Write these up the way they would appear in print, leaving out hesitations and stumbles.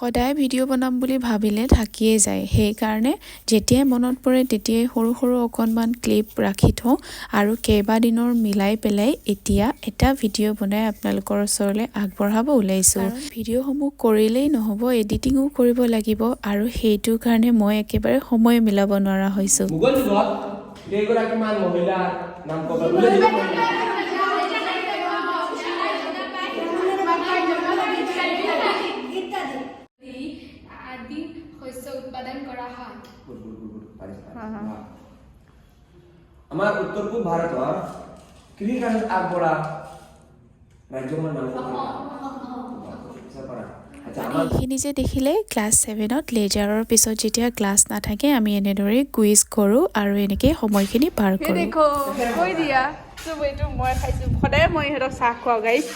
সদায় ভিডিঅ' বনাম বুলি ভাবিলে থাকিয়ে যায়, সেইকাৰণে যেতিয়াই মনত পৰে তেতিয়াই সৰু সৰু অকণমান ক্লিপ ৰাখি থওঁ আৰু কেইবাদিনৰ মিলাই পেলাই এতিয়া এটা ভিডিঅ' বনাই আপোনালোকৰ ওচৰলৈ আগবঢ়াব ওলাইছোঁ। ভিডিঅ'সমূহ কৰিলেই নহ'ব, এডিটিঙো কৰিব লাগিব আৰু সেইটো কাৰণে মই একেবাৰে সময় মিলাব নোৱাৰা হৈছোঁ। মোগল যুগত কেইগৰাকীমান মহিলাৰ নাম ক'ব? আদি শস্য উৎপাদন কৰা হয়। গুড গুড গুড গুড, পাৰিছে পাৰিছে। আমাৰ উত্তৰ পূব ভাৰতৰ কৃষি কাৰ্যত আগবঢ়া ৰাজ্যখনৰ নাম ক'ব? পাৰা। আচ্ছা, আমাৰ এইখিনি যে দেখিলে, ক্লাছ 7ত লেজাৰৰ পিছত যেতিয়া ক্লাছ নাথাকে, আমি এনেদৰেই কুইজ কৰোঁ আৰু এনেকেই সময়খিনি পাৰ কৰোঁ। দেখো, কৈ দিয়া। এইটো মই খাইছো। সদায় মই ইহঁতক চাহ খুৱাওঁ গাইছ।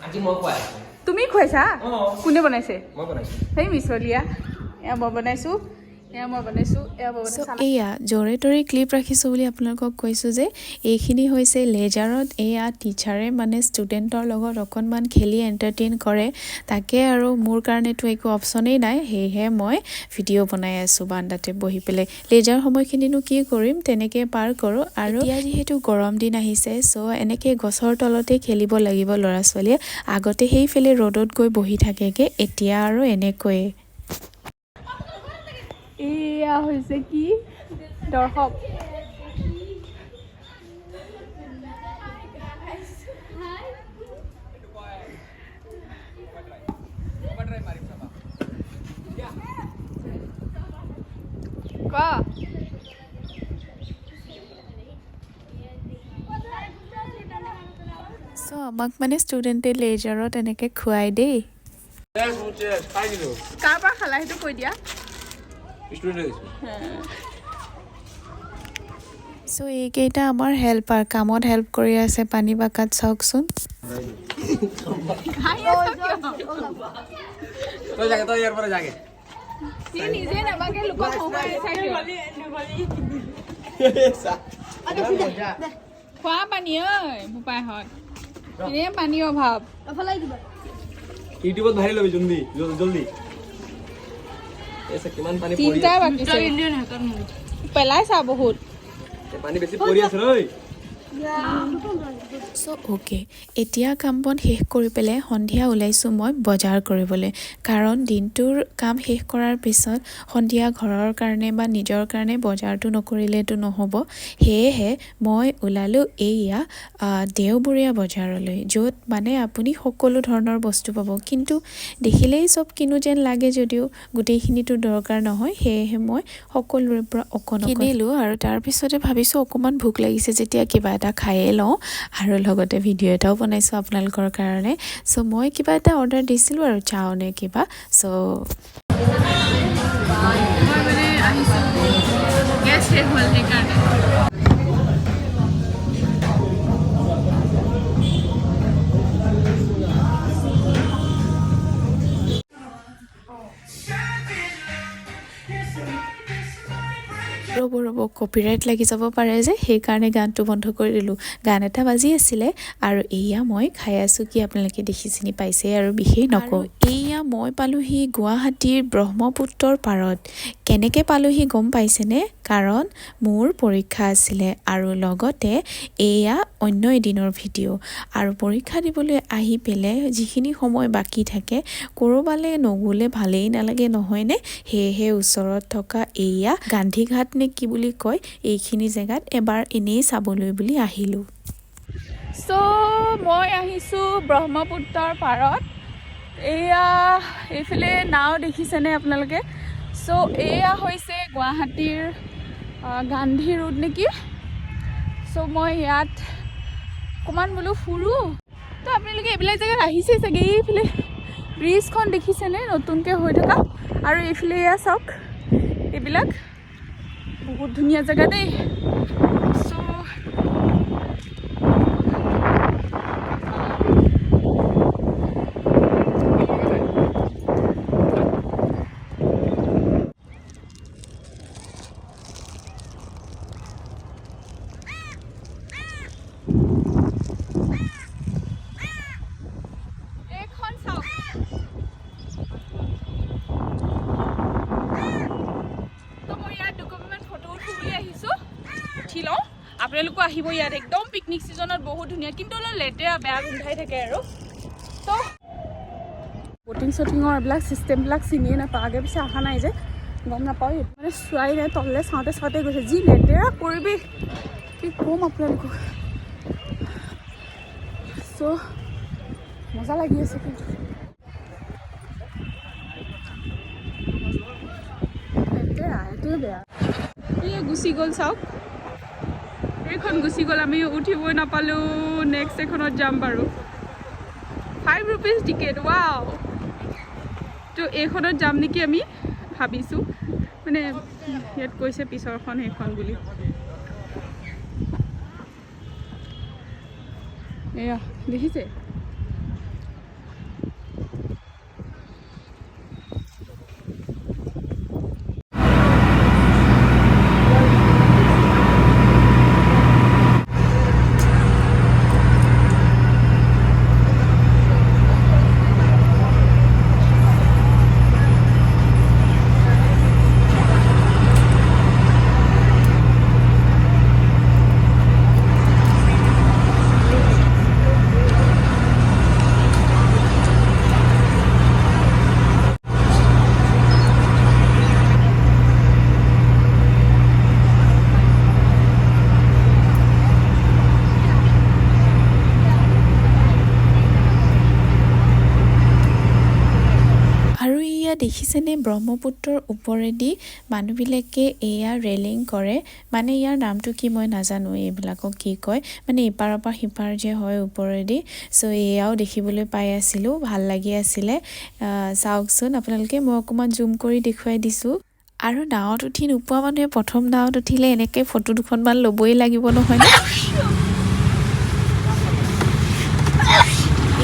আজি মই খুৱাই আছো। তুমি খুৱাইছা? অঁ। কোনে বনাইছে? মই বনাইছো। সেই মিছলীয়া। এয়া মই বনাইছো, এয়া মই বনাইছো, এয়া মই চ' বনাইছো। এয়া য'ৰে ত'ৰে ক্লিপ ৰাখিছোঁ বুলি আপোনালোকক কৈছোঁ যে এইখিনি হৈছে লেজাৰত। এয়া টিচাৰে মানে ষ্টুডেণ্টৰ লগত অকণমান খেলি এণ্টাৰটেইন কৰে। তাকে আৰু মোৰ কাৰণেতো একো অপশ্যনেই নাই, সেয়েহে মই ভিডিঅ' বনাই আছোঁ বাৰাণ্ডাতে বহি পেলাই। লেজাৰ সময়খিনিনো কি কৰিম, তেনেকৈ পাৰ কৰোঁ। আৰু এতিয়া যিহেতু গৰম দিন আহিছে, চ' এনেকৈ গছৰ তলতে খেলিব লাগিব ল'ৰা ছোৱালীয়ে। আগতে সেইফালে ৰ'দত গৈ বহি থাকেগৈ, এতিয়া আৰু এনেকৈয়ে। এয়া হৈছে কি দৰ্শক। ক। চ' আমাক মানে ষ্টুডেণ্টে লেজাৰত এনেকৈ খুৱাই দেই। খাই দিলো। কাৰ পৰা খালা, সেইটো কৈ দিয়া। ষ্টুডেণ্টে দিছো। চ' এইকেইটা আমাৰ হেল্পাৰ, কামত হেল্প কৰি আছে পানী বাকাত, চাওকচোন। হাঁহি আছ কিয়? তই যাগে, তই ইয়াৰ পৰা যাগে। সি নিজে নাবাকে, লোকক হহুৱাই আছা কিয়? খোৱা পানী ঐ বোপাইহঁত, এনেই পানীৰ অভাৱ। ইউটিউবত ভাইৰেল হবি, জলদি জলদি। এই কিমান পানী পৰি তিনিটা বাকিছে, পেলাইছা বহুত। আছে। পানী বেছি পৰি আছে ঐ। চ' অ'কে, এতিয়া কাম বন শেষ কৰি পেলাই সন্ধিয়া ওলাইছোঁ মই বজাৰ কৰিবলৈ, কাৰণ দিনটোৰ কাম শেষ কৰাৰ পিছত সন্ধিয়া ঘৰৰ কাৰণে বা নিজৰ কাৰণে বজাৰটো নকৰিলেতো নহ'ব। সেয়েহে মই ওলালোঁ এইয়া দেওবৰীয়া বজাৰলৈ, য'ত মানে আপুনি সকলো ধৰণৰ বস্তু পাব। কিন্তু দেখিলেই চব কিনো যেন লাগে যদিও গোটেইখিনিতো দৰকাৰ নহয়। সেয়েহে মই সকলোৰে পৰা অকণ অকণ কিনিলোঁ আৰু তাৰপিছতে ভাবিছোঁ অকণমান ভোক লাগিছে যেতিয়া কিবা এটা খায়ে লওঁ আৰু লগতে ভিডিঅ' এটাও বনাইছোঁ আপোনালোকৰ কাৰণে। চ' মই কিবা এটা অৰ্ডাৰ দিছিলোঁ আৰু চাওঁ নে কিবা চ' মই মানে আহিছোঁ, গেছ শেষ হ'ল সেইকাৰণে। ৰ'ব ৰ'ব, কপিৰাইট লাগি যাব পাৰে যে, সেইকাৰণে গানটো বন্ধ কৰি দিলোঁ। গান এটা বাজি আছিলে। আৰু এয়া মই খাই আছোঁ কি, আপোনালোকে দেখি চিনি পাইছে আৰু বিশেষ নকওঁ। এইয়া মই পালোহি গুৱাহাটীৰ ব্ৰহ্মপুত্ৰৰ পাৰত। কেনেকৈ পালোহি গম পাইছেনে? কাৰণ মোৰ পৰীক্ষা আছিলে আৰু লগতে এয়া অন্য এদিনৰ ভিডিঅ'। আৰু পৰীক্ষা দিবলৈ আহি পেলাই যিখিনি সময় বাকী থাকে, ক'ৰবালৈ নগ'লে ভালেই নালাগে, নহয়নে? সেয়েহে ওচৰত থকা এইয়া গান্ধীঘাট নে কি বুলি কয়, এইখিনি জেগাত এবাৰ এনেই চাবলৈ বুলি আহিলোঁ। চ' মই আহিছোঁ ব্ৰহ্মপুত্ৰৰ পাৰত। এয়া এইফালে নাও দেখিছেনে আপোনালোকে? চ' এয়া হৈছে গুৱাহাটীৰ গান্ধী ৰোড নেকি। চ' মই ইয়াত অকণমান বোলো ফুৰোঁ। তো আপোনালোকে এইবিলাক জেগাত আহিছে চাগে। এইফালে ব্ৰিজখন দেখিছেনে নতুনকৈ হৈ থকা? আৰু এইফালে এয়া চাওক, এইবিলাক বহুত ধুনীয়া জেগা দেই। চ' এইখন চাওক। আপোনালোকো আহিব ইয়াত, একদম পিকনিক ছিজনত বহুত ধুনীয়া, কিন্তু অলপ লেতেৰা বেয়া গোন্ধাই থাকে আৰু। তো বটিং চটিঙৰ এইবিলাক চিষ্টেমবিলাক চিনিয়ে নাপাওঁ, আগে পিছে অহা নাই যে গম নাপাওঁ। এইটো মানে চোৱাই নাই, তললৈ চাওঁতে চাওঁতে গৈছে। যি লেতেৰা পৰিৱেশ, কি ক'ম আপোনালোকক। চ' মজা লাগি আছে কিন্তু। লেতেৰা, সেইটোৱে বেয়া। এই গুচি গ'ল, চাওক এইখন গুচি গ'ল, আমি উঠিবই নাপালোঁ। নেক্সট এখনত যাম বাৰু। ₹5 টিকেট, ৱাও। তো এইখনত যাম নেকি আমি ভাবিছোঁ, মানে ইয়াত কৈছে পিছৰখন সেইখন বুলি। এয়া দেখিছে। আৰু এয়া দেখিছেনে, ব্ৰহ্মপুত্ৰৰ ওপৰেদি মানুহবিলাকে এয়া ৰেলিং কৰে। মানে ইয়াৰ নামটো কি মই নাজানো, এইবিলাকক কি কয়, মানে ইপাৰৰ পৰা সিপাৰ যে হয় ওপৰেদি। চ' এয়াও দেখিবলৈ পাই আছিলোঁ, ভাল লাগি আছিলে। চাওকচোন আপোনালোকে, মই অকণমান জুম কৰি দেখুৱাই দিছোঁ। আৰু নাৱত উঠি নোপোৱা মানুহে প্ৰথম নাৱত উঠিলে এনেকৈ ফটো দুখনমান ল'বই লাগিব নহয়নে?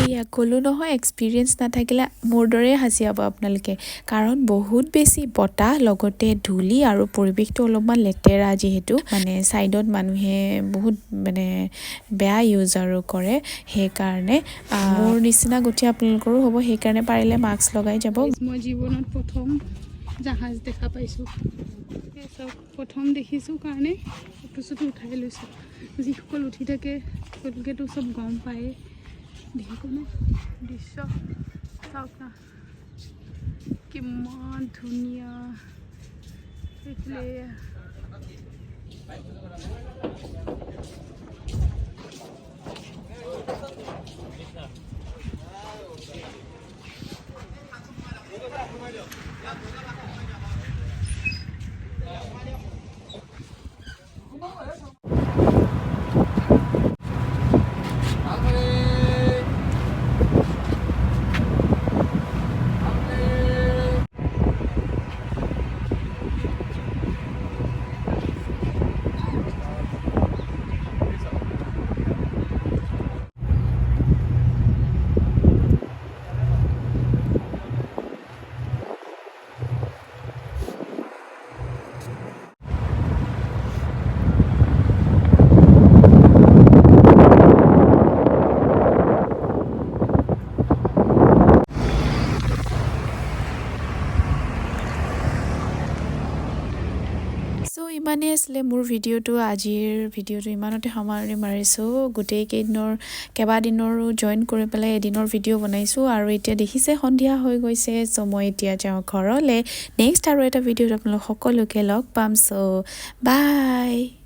এয়া ক'লোঁ নহয়, এক্সপিৰিয়েঞ্চ নাথাকিলে মোৰ দৰেই হাঁচিয়াব আপোনালোকে, কাৰণ বহুত বেছি বতাহ, লগতে ধূলি আৰু পৰিৱেশটো অলপমান লেতেৰা, যিহেতু মানে ছাইডত মানুহে বহুত মানে বেয়া ইউজ আৰু কৰে, সেইকাৰণে মোৰ নিচিনা গতি আপোনালোকৰো হ'ব, সেইকাৰণে পাৰিলে মাস্ক লগাই যাব। মই জীৱনত প্ৰথম জাহাজ দেখা পাইছোঁ। এই চাওক, প্ৰথম দেখিছোঁ কাৰণে ফটো চটো উঠাই লৈছোঁ। যিসকল উঠি থাকে তেওঁলোকেতো চব গম পায়েই। দেখিছেনে দৃশ্য? চাওক না, কিমান ধুনীয়া। সেইফালে এয়া। চ' ইমানেই আছিলে মোৰ ভিডিঅ'টো। আজিৰ ভিডিঅ'টো ইমানতে সামৰণি মাৰিছোঁ। গোটেই কেইদিনৰ কেইবাদিনৰো জইন কৰি পেলাই এদিনৰ ভিডিঅ' বনাইছোঁ। আৰু এতিয়া দেখিছে সন্ধিয়া হৈ গৈছে। চ' মই এতিয়া যাওঁ ঘৰলৈ। নেক্সট আৰু এটা ভিডিঅ'ত আপোনালোক সকলোকে লগ পাম। চ' বাই।